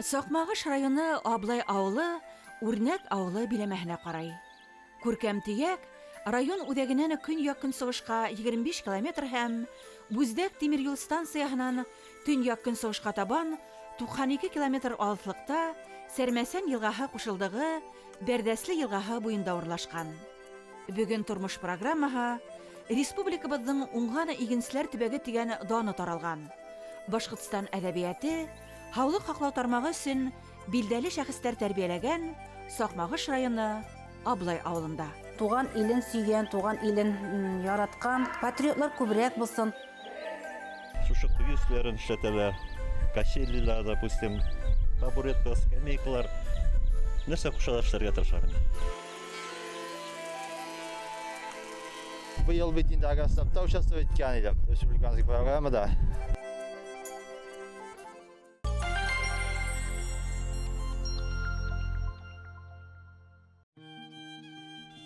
Сакмагыш районы Аблай авылы Үрнәк авылы биләмәһенә карай. Күркәм төяк район үзәгеннән көньяк-көнчыгышка 25 километр һәм Бүздәк тимер юл станцияһеннән төньяк-көнчыгышка табан 92 километр алыслыкта Сәрмәсән елгаһы кушылдыгы Бәрдәсле елгаһы буенда урнашкан. Бүген тормыш программаһы республикабызның уңган игенчеләр төбәге дигән даны таралган. Башкортстан әдәбияте, һаулык һаклау тармагы өчен билдәле шәхесләр тәрбияләгән Сакмагыш районы Аблай авылында. Туган илен сөйгән, туган илен яраткан патриотлар күбрәк булсын. Шушы кое өсләрен эшләтәләр, качелилар, допустим, табуретка, скамейкалар. Нәрсә кушалар эшләргә тырышам инде. Быел бит инде Агростопта участвовать иткән идем, республиканский программада.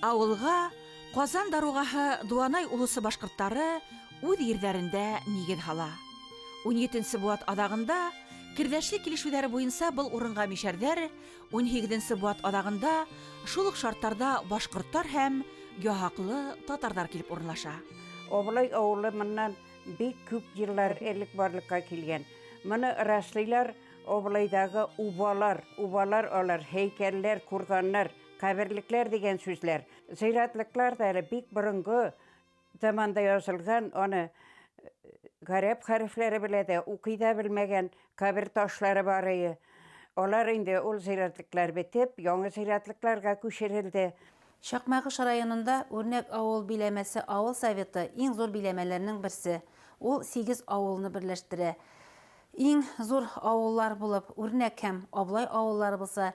Авылга Казан даругаһы Дуанай улусы башкортлары үз йирләрендә нигез һала. 17 быуат аҙағында керҙәшлек килешеүҙәре буйынса был урынға мишәрҙәр, 18 быуат аҙағында шул уҡ шарттарҙа башҡорттар һәм яһаҡлы татарҙар килеп урынлаша. Аблай авылы моннан бик күп еллар элек барлыкка килгән. Моны раслыйлар Аблайдагы убалар, убалар алар, һәйкәлләр, курганнар, каберлекләр дигән сүзләр. Зиратлыклар да әле бик борынгы заманда язылган, аны гарәп хәрефләре белә дә, укый да белмәгән кабер ташлары бар ие. Алар инде ул зиратлыклар бетеп, яңа зиратлыкларга күчерелде. Чакмагыш районында Үрнәк авыл биләмәсе авыл советы иң зур биләмәләрнең берсе. Ул сигез авылны берләштерә. Иң зур авыллар булып Үрнәк һәм Аблай авыллары булса,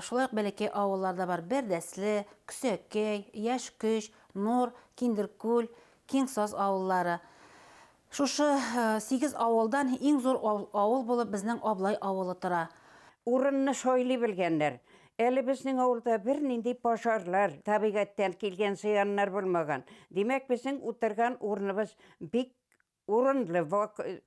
шулай ук бәләкәй авыллар да бар, Бәрдәсле, Көсәкәй, Яшь Көч, Нур, Киндеркүл, Киңсаз авыллары. Шушы сигез авылдан иң зур авыл булып безнең Аблай авылы тора. Урынны сайлый белгәннәр. Әле безнең авылда бернинди пожарлар, табигатьтән килгән зыяннар булмаган. Димәк, безнең утырган урыныбыз бик урынлы,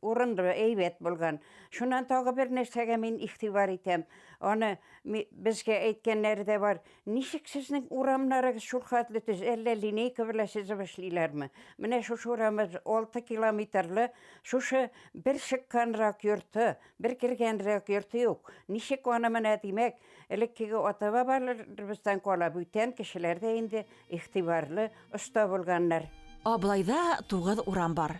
урынлы, әйбәт булган. Шуннан тагы бер нәрсәгә мин игътибар итәм. Аны безгә әйткәннәре дә бар. Ничек сезнең урамнарыгыз шулхәтле төз, әллә линейка белән сызып эшлиләрме? Менә шушы урамыбыз 6 километрлы, шушы бер чыкканрак йорты, бер кергәнрәк йорты юк. Ничек аны менә, димәк, элеккеге ата-бабаларыбыздан кала бүтән кешеләр дә инде игътибарлы, оста булганнар. Аблайда тугыз урам бар.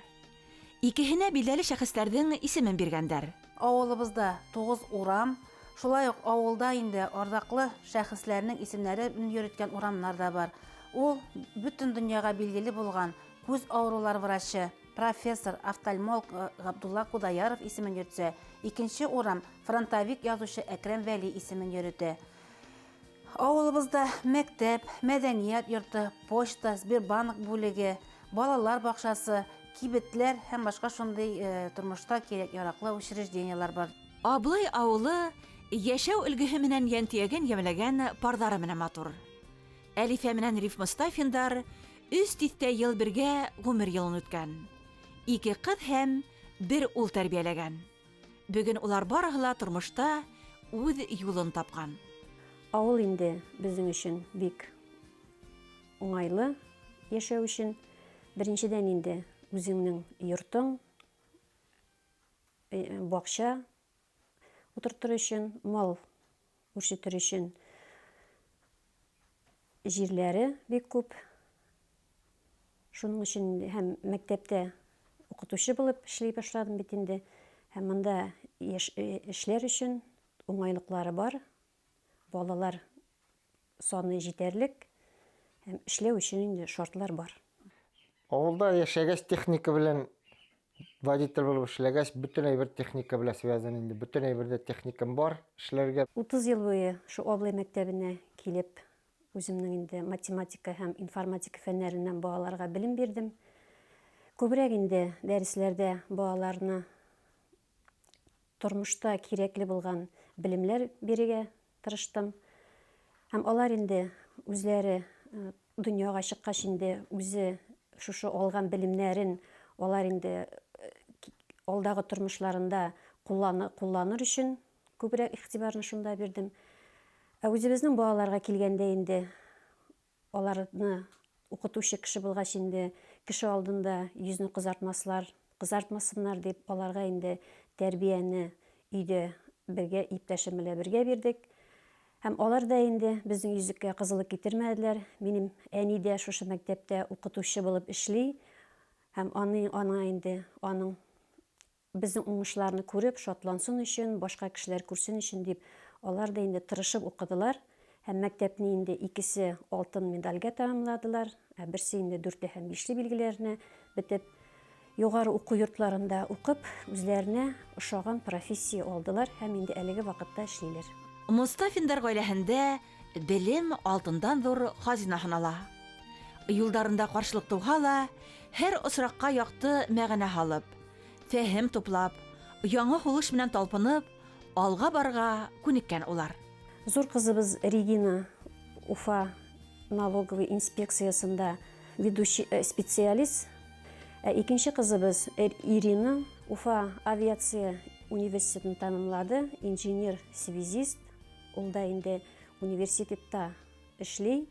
Икеһенә билдәле шәхесләрнең исемен биргәндәр. Авылыбызда тугыз урам, шулай ук авылда инде ардаклы шәхесләрнең исемнәрен йөреткән урамнар да бар. Ул бөтен дөньяга билгеле булган күз авырулар врачы, профессор, офтальмолог Габдулла Кудаяров исемен йөртсә, икенче урам фронтовик язучы Әкрәм Вәли исемен йөретә. Авылыбызда мәктәп, мәдәният йорты, почта, Сбербанк бүлеге, балалар бакчасы, кибетләр һәм башка шундый тормышта кирәк-яраклы учреждениеләр бар. Аблай авылы яшәү өлгеһе менән янтөяген ямьләгән парлары менән матур. Әлифә менән Риф Мостафиндар өч дистә ел бергә гомер юлын үткән. Ике кыз һәм бер ул тәрбияләгән. Бүген улар барыһы ла тормышта үз юлын тапкан. Авыл инде безнең өчен бик уңайлы яшәү өчен. Беренчедән инде үзеңнең йортың, бакча утыртыр өчен, мал үрчетер өчен җирләре бик күп. Шуның өчен һәм мәктәптә укытучы булып эшли башладым бит инде. Һәм монда эшләр өчен уңайлыклары бар. Балалар саны җитәрлек һәм эшләү өчен инде шартлар бар. Авылда яшәгәч, техника белән водитель булып эшләгәч, бөтен әйбер техника белән связан инде. Бөтен әйбердә техникам бар эшләргә. 30 ел буе шул Аблай мәктәбенә килеп, үземнең инде математика һәм информатика фәннәреннән балаларга белем бирдем. Күбрәк инде дәресләрдә балаларны тормышта кирәкле булган белемнәр бирергә тырыштым. Һәм алар инде үзләре дөньяга чыккач инде үзе шушы алган белемнәрен алар инде алдагы тормышларында кулланыр өчен. Күбрәк игътибарны шунда бирдем. Ә үзебезнең балаларга килгәндә инде, аларны укытучы кеше булгач инде, кеше алдында йөзне кызартмаслар, кызартмасыннар дип, аларга инде тәрбияне өйдә бергә, иптәшем белән бергә бирдек. Һәм алар да инде безнең йөзлеккә кызыллык китермәделәр. Минем әни дә шушы мәктәптә укытучы булып эшли. Һәм аны, аңа инде аның Безнең уңышларны күреп, шатлансын өчен, башка кешеләр күрсен өчен дип, алар да инде тырышып укыдылар. Һәм мәктәпне инде икесе алтын медальгә тәмамладылар, ә берсе инде дүртле һәм бишле билгеләренә бетеп, югары уку йортларында укып, үзләренә ошаган профессия алдылар һәм инде әлеге вакытта эшлиләр. Мостафиннар гаиләһендә белем алтындан зур хазина һанала. Юлдарында каршылык туһа ла, һәр очракка якты мәгънә һалып, Фәһем туплап, яңа һулыш белән талпынып, алга барырга күнеккән улар. Зур кызыбыз Регина Уфа налоговый инспекциясендә ведущий специалист. Ә икенче кызыбыз Ирина Уфа авиация университетын тәмамлады, инженер-связист. Ул да инде университетта эшли.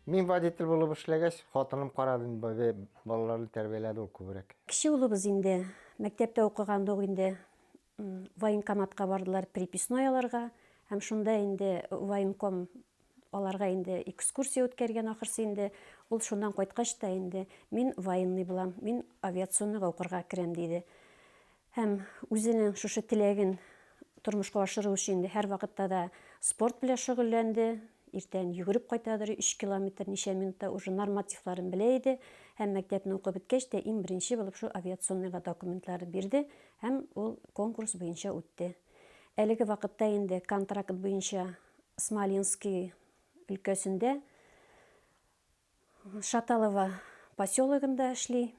Мин водитель булып эшләгәч, хатыным карады инде, балаларны тәрбияләде ул күбрәк. Кече улыбыз инде мәктәптә укыганда ук инде военкоматка бардылар приписной алырга һәм шунда инде военком аларга инде экскурсия үткәргән ахырсы инде. Ул шуннан кайткач та инде мин военный булам, мин авиационныйга укырга керәм диде. Һәм үзенең шушы теләген тормышка ашыру өчен инде һәрвакытта да спорт белән шөгыльләнде. Иртән йөгереп кайтадыр, өч километр ничә минутта уже нормативларын белә иде. Һәм мәктәпне укып беткәч тә иң беренче булып шул авиационныйга документларын бирде һәм ул конкурс буенча үтте. Әлеге вакытта инде контракт буенча Смоленский өлкәсендә Шаталово поселогында эшли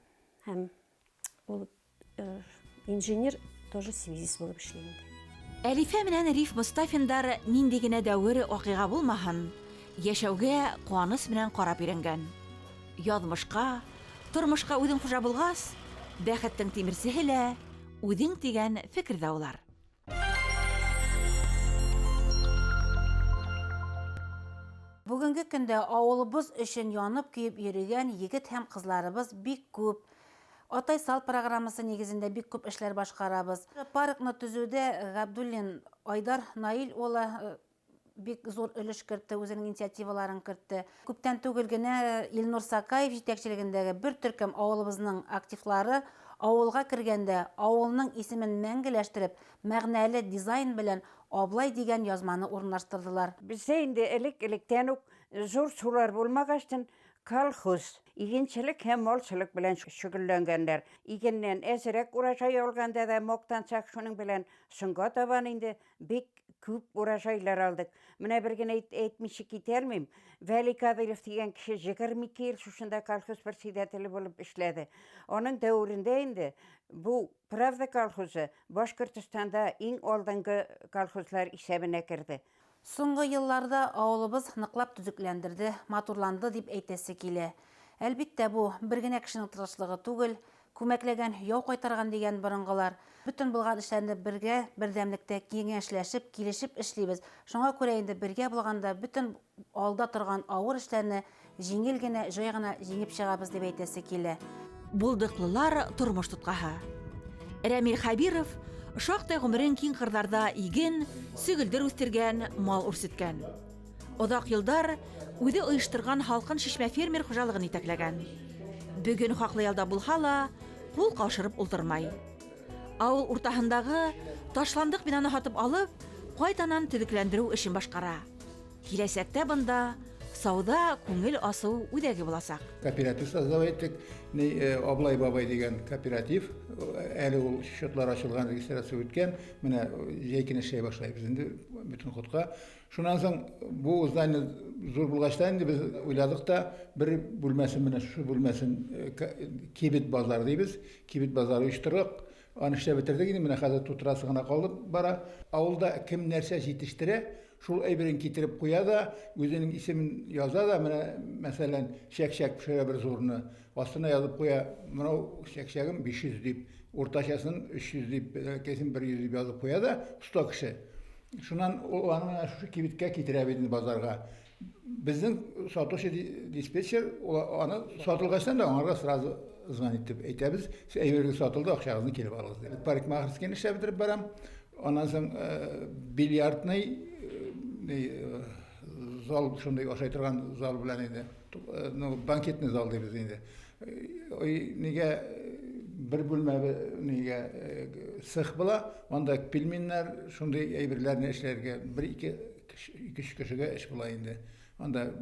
һәм ул инженер тоже связист булып эшли инде. Әлифә менән Риф Мостафиндар нинди генә дәвер вакыйга булмаһын, яшәүгә куаныч белән карап өйрәнгән. Язмышка, тормышка үзең хуҗа булгас, бәхеттең тимерчеһе лә үзең дигән фикердә алар. Бүгенге көндә авылыбыз өчен янып-көеп йөрегән егет һәм кызларыбыз бик күп. Атай сал программасы нигезендә бик күп эшләр башкарабыз. Паркны төзүдә Габдуллин Айдар Наил улы бик зур өлеш кертте, үзенең инициативаларын кертте. Күптән түгел генә Илнур Сакаев җитәкчелегендәге бер төркем авылыбызның активлары авылга кергәндә авылның исемен мәңгеләштереп, мәгънәле дизайн белән Аблай дигән язманы урынлаштырдылар. Бездә инде элек-электән үк зур сулар булмагачтын, колхоз, игенчелек һәм малчылык белән шөгыльләнгәннәр. Игеннән әзрәк урожай алганда да мактансак, шуның белән соңга табан инде Бик күп урожайлар алдык. Менә бер генә әйтмичә китә алмыйм. Вәли Кадыйров дигән кеше 22 ел шушында колхоз председателе булып эшләде. Аның дәверендә инде бу Правда колхозы Башкортостанда иң алдынгы колхозлар исәбенә керде. Соңгы елларда авылыбыз ныклап төзекләндерде, матурланды дип әйтәсе килә. Әлбиттә, бу бер генә кешенең тырышлыгы түгел, Күмәкләгән, яу кайтарган дигән борынгылар. Бөтен булган эшләрне бергә, бердәмлектә, киңәшләшеп, килешеп эшлибез. Шуңа күрә инде бергә булганда бөтен алда торган авыр эшләрне җиңел генә, җай гына җиңеп чыгабыз дип әйтәсе килә. Булдыклылар тормыш тоткаһы. Рәмил Хәбиров шактай гомерен киң кырларда иген, сөгелдер үстергән, мал үрчеткән. Озак елдар үзе оештырган Һалкын чишмә фермер хуҗалыгын итәкләгән. Бүген хаклы ялда булһа ла, кул каушырып ултырмай. Авыл уртаһындагы ташландык бинаны һатып алып, кайтанан төзекләндерү эшен башкара. Киләчәктә бында сауда күңел асу үзәге булачак. Кооператив создавать иттек. Ни, э, Аблай бабай дигән кооператив. Әле ул счетлар ачылган, регистрация үткән. Менә җәй көне эшләй башлайбыз инде бөтен ходка. Шуннан соң бу здание зур булгач та инде без уйладык та бер бүлмәсен менә шушы бүлмәсен кибет базар дибез. Кибет базары оештырдык. Аны эшләп бетердек инде, менә хәзер тутырасы гына калды бара. Авылда кем нәрсә җитештерә, шул әйберен китереп куя да, үзенең исемен яза да, менә мәсәлән, чәк-чәк пешерә бер зурны, астына язып куя, мынау чәк-чәгем 500 дип, уртачасын 300 дип, бәләкәйсен 100 дип язып куя да, оста кеше. Шуннан ул аны менә шушы кибеткә китерә бит инде базарга. Безнең сатучы диспетчер ул аны сатылгачтан да аңарга сразу звонит итеп әйтәбез, сез әйберегез сатылды, акчагызны килеп алыгыз дип. Парикмахерскийны эшләп бетереп барам. Аннан соң бильярдный зал шундый ашай торган зал белән инде, ну, банкетный зал дибез инде. Нигә бер бүлмә нигә цех була, анда пельменнәр, шундый әйберләрне эшләргә бер ике ике-өч кешегә эш була инде. Анда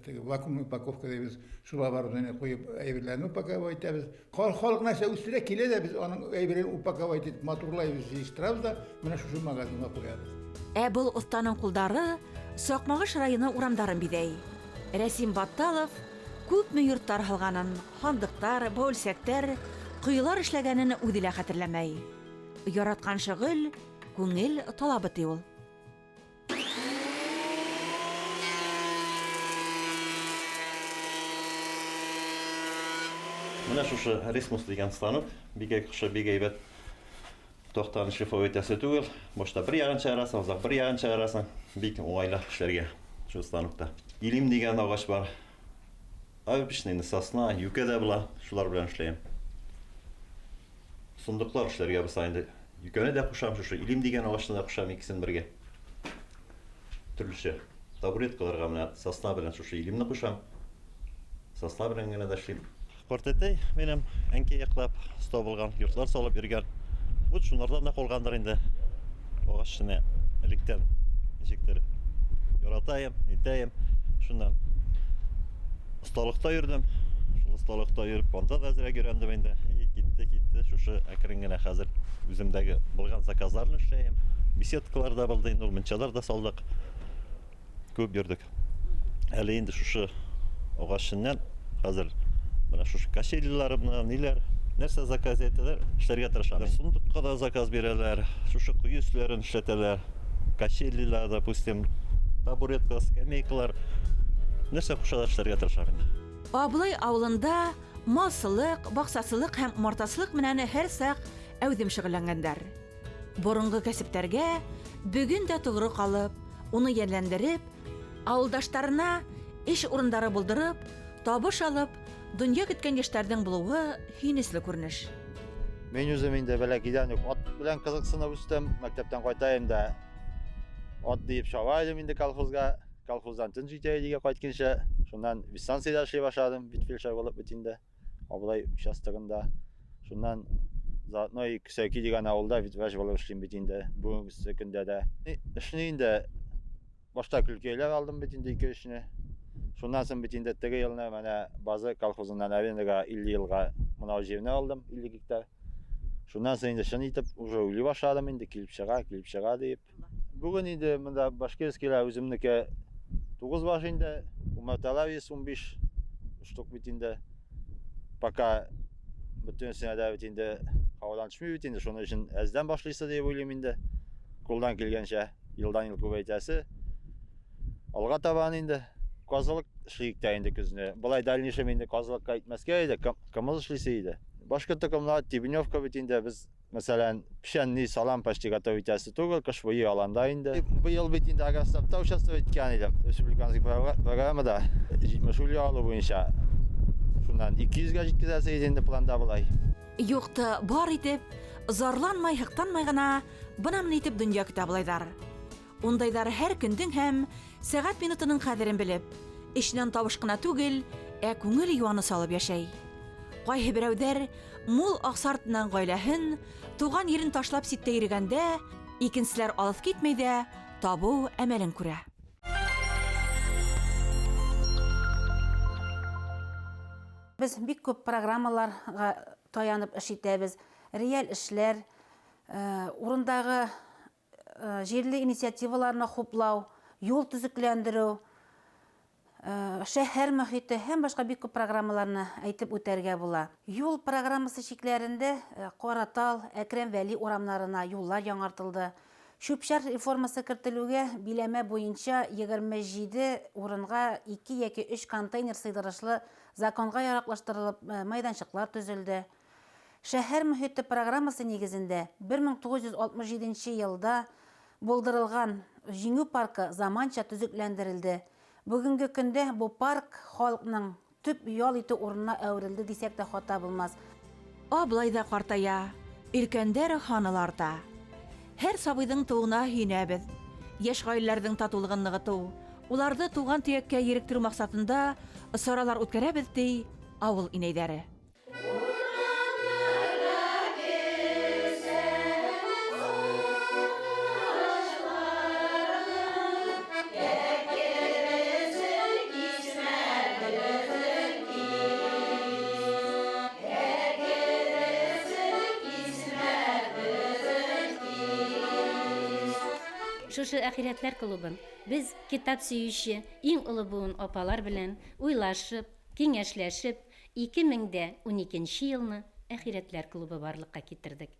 теге вакуумный упаковка дибез, шул оборудование куеп әйберләрне упаковать итәбез. Халык нәрсә үстерә, килә дә без аның әйберен упаковать итеп матурлайбыз, җыештырабыз да, менә шушы магазинга куябыз. Ә был останың кулдары Сакмагыш районы урамдарын бизәй. Рәсим Батталов күпме йортлар һалганын, һандыктар, бәүелсәктәр, коелар эшләгәнен үзе лә хәтерләмәй. Яраткан шөгыль, күңел талабы, ди ул. Менә шушы Рисмус дигән станок бик яхшы, бик әйбәт. Тактаны шлифовать итәсе түгел. Башта бер ягын чыгарасың, азак бер ягын чыгарасың. Бик уңайлы эшләргә шул станокта. Илим дигән агач бар. Обычный инде сосна, юкә дә була. Шулар белән эшләйм. Сундуклар эшләргә булса инде юкәне дә кушам, шушы илим дигән агачны да кушам икесен бергә. Төрлечә. Табуреткаларга менә сосна белән шушы илимне кушам. Сосна белән генә дә эшлим. Картәтәй минем әнкәй яклап оста булган, йортлар салып йөргән. Вот шунардан да калгандыр инде. Агач эшенә электән ничектер яратаем, нитәем. Шуннан осталыкта йөрдем. Шул осталыкта йөреп, анда да әзрәк өйрәндем инде. И китте, китте. Шушы әкрен генә хәзер үземдәге булган заказларны эшләем. Беседкалар да булды инде ул, мунчалар да салдык. Күп йөрдек. Әле инде шушы агач эченнән хәзер менә шушы качелиларымны, ниләр, нәрсә заказ итәләр, эшләргә тырышам. Сундукка да заказ бирәләр, шушы кое өсләрен эшләтәләр, качелилар, допустим, табуретка, скамейкалар. Нәрсә кушалар эшләргә тырышам инде. Аблай авылында малсылык, баксасылык һәм умартасылык менән һәрчак әүзем шөгыльләнгәннәр. Борынгы кәсептәргә бүген дә тугры калып, уны ямьләндереп, авылдаштарына эш урындары булдырып, табыш алып, дөнья көткән яшьләрнең булуы һөенечле күренеш. Мин үзем инде бәләкәйдән үк ат белән кызыксынып үстем. Мәктәптән кайтаем да ат диеп чаба идем инде колхозга. Колхоздан төн җитә иде кайтканча. Шуннан ветстанциядә эшли башладым, ветфельдшер булып бит инде. Абылай участогында. Шуннан заодно и Көсәки дигән авылда ветврач булып эшлим бит инде бүгенге көндә дә. Эшне инде башта көлкәйләр алдым бит инде ике эшне. Шуннан соң бит инде теге елны менә базы колхозыннан арендага 50 елга мынау җирне алдым, 50 гектар. Шуннан соң инде чын итеп уже уйлый башладым инде килеп чыга, килеп чыга диеп. Бүген инде монда башкирскийлар үземнеке 9 баш инде, умарталар 115 штук бит инде. Пока бөтенесенә дә бит инде һавадан төшми бит инде, шуның өчен әздән башлыйсы дип уйлыйм инде. Кулдан килгәнчә елдан-ел күбәйтәсе. Алга табан инде казылык эшлик тә инде көзне. Болай дальнейшем инде казылыкка итмәскә иде, кымыз эшлисе иде. Башка токымлар, тебеневка бит инде без Мәсәлән, печән ни салам почти готов итәсе түгел, кыш буе аланда инде. Быел бит инде Агростартта участвовать иткән идем. Республиканский программада 70 үле алу буенча. Шуннан 200 гә җиткезәсе иде инде планда болай. Юкты бар итеп, зарланмай, һыктанмай гына, бына-мына итеп дөнья көтә болайдар. Ундайдар һәр көннең һәм сәгать-минутының кадерен белеп, эченнән табыш кына түгел, ә күңел юаныс алып яшәй. Кайһыберәүдәр мул акча артыннан гаиләһен, туган йирен ташлап читтә йөрегәндә, икенчеләр алыс китмәй дә табу әмәлен күрә. Без бик күп программаларга таянып эш итәбез. Реаль эшләр, урындагы җирле инициативаларны хуплау, юл төзекләндерү, шәһәр мохите һәм башка бик күп программаларны әйтеп үтәргә була. Юл программасы чикләрендә Каратал, Әкрәм Вәли урамнарына юллар яңартылды. Чүп-чар реформасы кертелүгә биләмә буенча 27 урынга ике яки өч контейнер сыйдырышлы законга яраклаштырылып мәйданчыклар төзелде. Шәһәр мохите программасы нигезендә 1967 нче елда булдырылган Җиңү паркы заманча төзекләндерелде. Бүгенге көндә бу парк халыкның төп ял итү урынына әверелде дисәк тә хата булмас. Аблай да картая, өлкәндәр һаны ла арта. Һәр сабыйның тууына һөенәбез. Яшь гаиләләрнең татулыгын ныгыту, уларды туган төяккә еректерү максатында чаралар үткәрәбез, ди авыл инәйләре. Шушы Әхирәтләр клубын без китап сөюче иң олы буын апалар белән уйлашып, киңәшләшеп, 2012 нче елны Әхирәтләр клубы барлыкка китердек.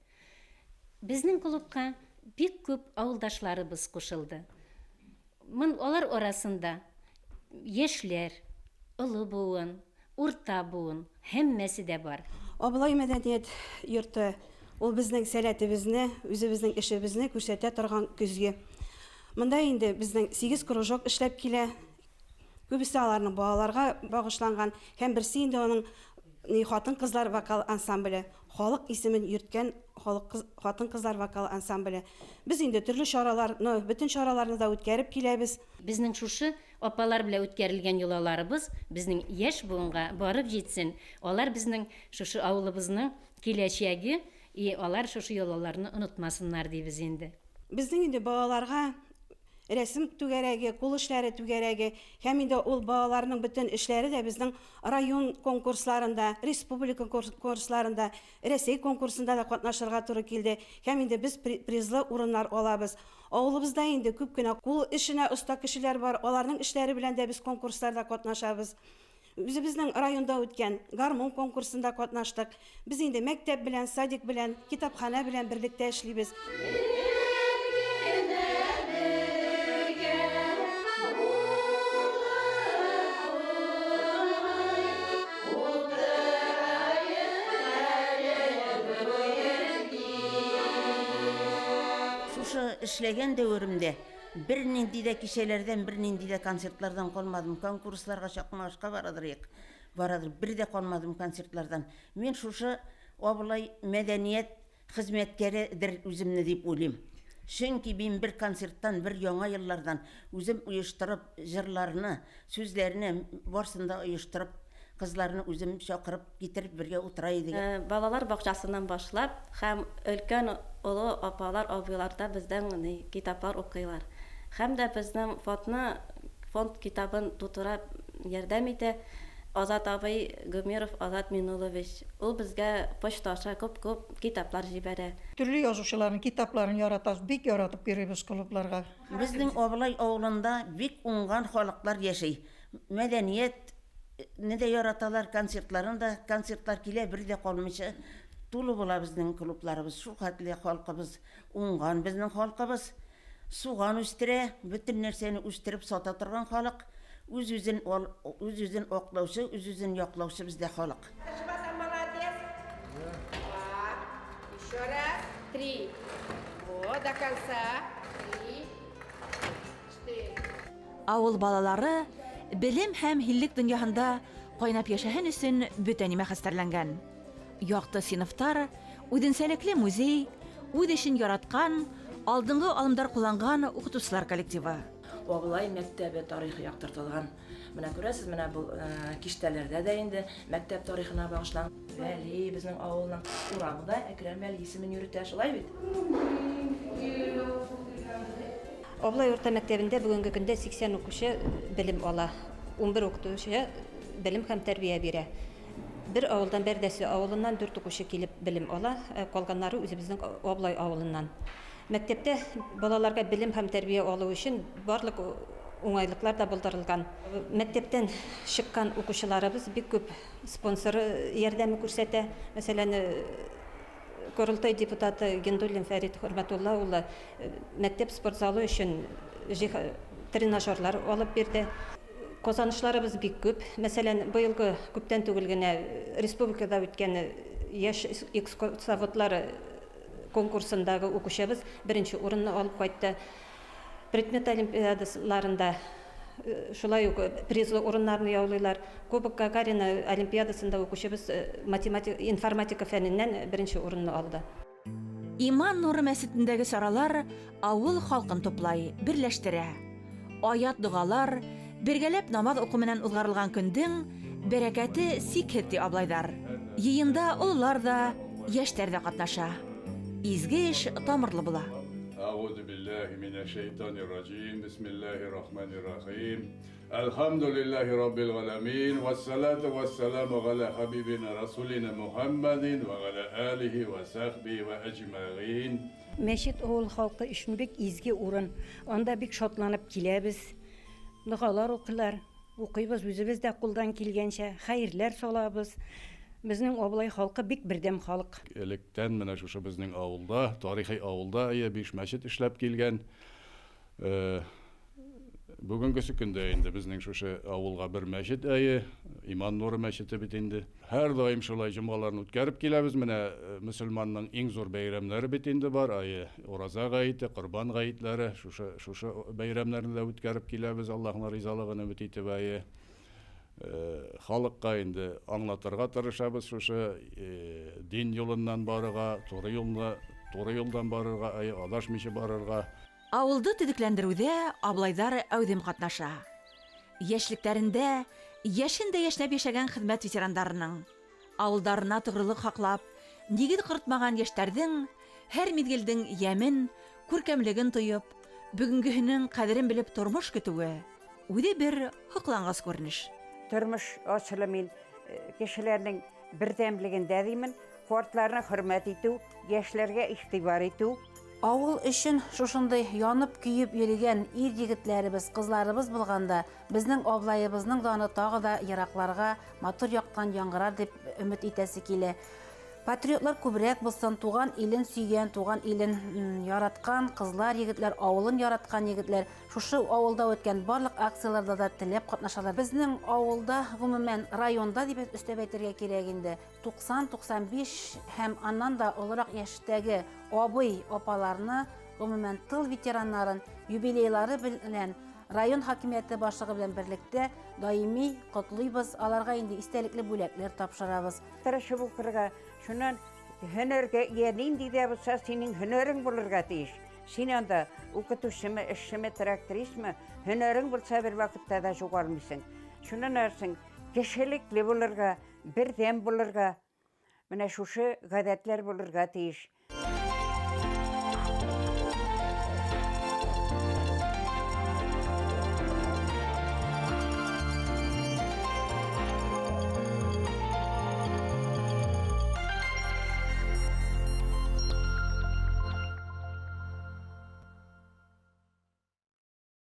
Безнең клубка бик күп авылдашларыбыз кушылды. Мон алар арасында яшьләр, олы буын, урта буын, һәммәсе дә бар. Абылай мәдәният йорты, ул безнең сәләтебезне, үзебезнең эшебезне күрсәтә торган көзге. Монда инде безнең сигез кружок эшләп килә. Күбесе аларның балаларга багышланган һәм берсе инде аның ни хатын-кызлар вокал ансамбле, халык исемен йөрткән халык хатын-кызлар вокал ансамбле. Без инде төрле чараларны, бөтен чараларны да үткәреп киләбез. Безнең шушы апалар белән үткәрелгән йолаларыбыз безнең яшь буынга барып җитсен, алар безнең шушы авылыбызның киләчәге и алар шушы йолаларны онытмасыннар дибез инде. Безнең инде балаларга Рәсем түгәрәге, кул эшләре түгәрәге һәм инде ул балаларның бөтен эшләре дә безнең район конкурсларында, республика конкурсларында, Рәсәй конкурсында да катнашырга туры килде һәм инде без призлы урыннар алабыз. Авылыбызда инде күп кенә кул эшенә оста кешеләр бар, аларның эшләре белән дә без конкурсларда катнашабыз. Үзебезнең районда үткән гармун конкурсында катнаштык. Без инде мәктәп белән, садик белән, китапханә белән берлектә эшлибез. Шушы эшләгән дәверемдә Бернинди дә кичәләрдән, бернинди дә концертлардан калмадым. Конкурсларга чакмагышка барадырыек, барадыр. Бер дә калмадым концертлардан. Мин шушы Абылай мәдәният хезмәткәредер үземне дип уйлыйм. Чөнки мин бер концерттан, бер яңа еллардан үзем оештырып, җырларны, сүзләрне барсын да оештырып, кызларны үзем чакырып китереп бергә утыра идек. Балалар бакчасыннан башлап һәм өлкән олы апалар, абыйлар да бездән ни китаплар укыйлар. Һәм дә безнең фондны, фонд китабын тутыра ярдәм итә Азат абый Гомеров Азат Минуллович. Ул безгә почта аша күп-күп китаплар җибәрә. Төрле язучыларның китапларын яратабыз, бик яратып йөрибез клубларга. Безнең Абылай авылында бик уңган халыклар яши. Мәдәният не дә яраталар, концертларын да, концертлар килә, бер дә калмыйча тулы була безнең клубларыбыз. Шул хәтле халкыбыз уңган безнең халкыбыз. Суган үстерә, бөтен нәрсәне үстереп сата торган халык. Үз-үзен үз-үзен аклаучы, үз-үзен яклаучы бездә халык. Молодец. Так, еще раз. Три. Вот, до конца. Три, четыре. Авыл балалары белем һәм һиллек дөньяһында кайнап яшәһен өчен бөтә нимә хәстәрләнгән. Якты сыйныфтар, үзенчәлекле музей, үз эшен яраткан, алдынгы алымдар кулланган укытучылар коллективы. Абылай мәктәбе тарихы яктыртылган. Менә күрәсез, менә бу киштәләрдә дә инде мәктәп тарихына багышланган. Вәли, безнең авылның урамы да Әкрәм Вәли исемен йөртә, шулай бит? Аблай урта мәктәбендә бүгенге көндә 80 укучы белем ала. 11 укытучы белем һәм тәрбия бирә. Бер авылдан Бәрдәсе авылыннан дүрт укучы килеп белем ала, ә калганнары үзебезнең Аблай авылыннан. Мәктәптә балаларга белем һәм тәрбия алу өчен барлык уңайлыклар да булдырылган. Мәктәптән чыккан укучыларыбыз бик күп спонсор ярдәме күрсәтә. Мәсәлән, Корылтай депутаты Гиндуллин Фәрит Хөрмәтулла улы мәктәп спортзалы өчен тренажерлар алып бирде. Казанышларыбыз бик күп. Мәсәлән, быелгы күптән түгел генә республикада үткән яшь экскурсоводлар. конкурсындагы укучыбыз беренче урынны алып кайтты. Предмет олимпиадаларында шулай ук призлы урыннарны яулыйлар. Кубок Гагарина олимпиадасында укучыбыз математика, информатика фәненнән беренче урынны алды. Иман нуры мәсетендәге чаралар авыл халкын туплай, берләштерә. Аят-догалар, бергәләп намаз уку менән узгарылган көндең бәрәкәте сикһез, ди аблайдар. Йыенда олылар да, яшьләр дә катнаша. Изге эш тамырлы була. Әгъузу биллаһи минәш-шәйтанир-раҗим, бисмиллаһир-рахманир-рахим. Әлхәмдүлиллаһи раббил галәмин, вәссәлату вәссәламу галә хәбибина расулина Мухәммәдин вә галә алихи вә сәхбихи вә әҗмәгыйн. Мәчет авыл халкы өчен бик изге урын. Анда бик шатланып киләбез. Догалар укыйлар, укыйбыз, үзебез дә кулдан килгәнчә хәерләр салабыз. Безнең Аблай халкы бик бердәм халык. Электән менә шушы безнең авылда, тарихи авылда, әйе, биш мәчет эшләп килгән. Бүгенгесе көндә инде безнең шушы авылга бер мәчет әйе, Иман нуры мәчете бит инде. Һәрдаим шулай җомгаларны үткәреп киләбез. Менә мөселманның иң зур бәйрәмнәре бит инде бар, әйе, Ураза гаете, Корбан гаетләре, шушы шушы бәйрәмнәрне дә үткәреп киләбез, Аллаһның ризалыгын өмет итеп, әйе. Халыкка инде аңлатырга тырышабыз шушы дин юлыннан барырга, туры юлны, туры юлдан барырга, әйе, адашмыйча барырга. Авылды төзекләндерүдә Аблайдар әүдем катнаша. Яшьлекләрендә яшен дә яшьнәп яшәгән хезмәт ветерандарының, авылдарына тугрылык хаклап, нигез корытмаган яшьтәрдең һәр мизгелдең ямен, күркәмлеген тоеп, бүгенгеһенең кадерен белеп тормыш көтүе, үзе бер һоклангыс күренеш. Тормыш асылы мин кешеләрнең бердәмлегендә димен, картларны хөрмәт итү, яшьләргә игътибар итү. Авыл өчен шушындый янып-көеп йөргән ир-егетләребез, кызларыбыз булганда, безнең Аблаебызның даны тагы да еракларга, матур яктан яңгырар дип өмет итәсе килә. Патриотлар күбрәк булсын, туган илен сөйгән, туган илен яраткан кызлар, егетләр, авылын яраткан егетләр шушы авылда үткән барлык акцияләрдә дә теләп катнашалар. Безнең авылда, гомумән, районда дип өстәп әйтергә кирәк инде, 90-95 һәм аннан да олырак яшьтәге абый, апаларны, гомумән, тыл ветераннарын юбилейлары белән район хакимияте башлыгы белән берлектә даими котлыйбыз, аларга инде истәлекле бүләкләр тапшырабыз. Тырышып укырга, шуннан һөнәргә ия нинди дә булса синең һөнәрең булырга тиеш. Син анда укытучымы, эшчеме, трактористмы, һөнәрең булса бервакытта да югалмыйсың. Шуннан арсың кешелекле булырга, бердәм булырга, менә шушы гадәтләр булырга тиеш.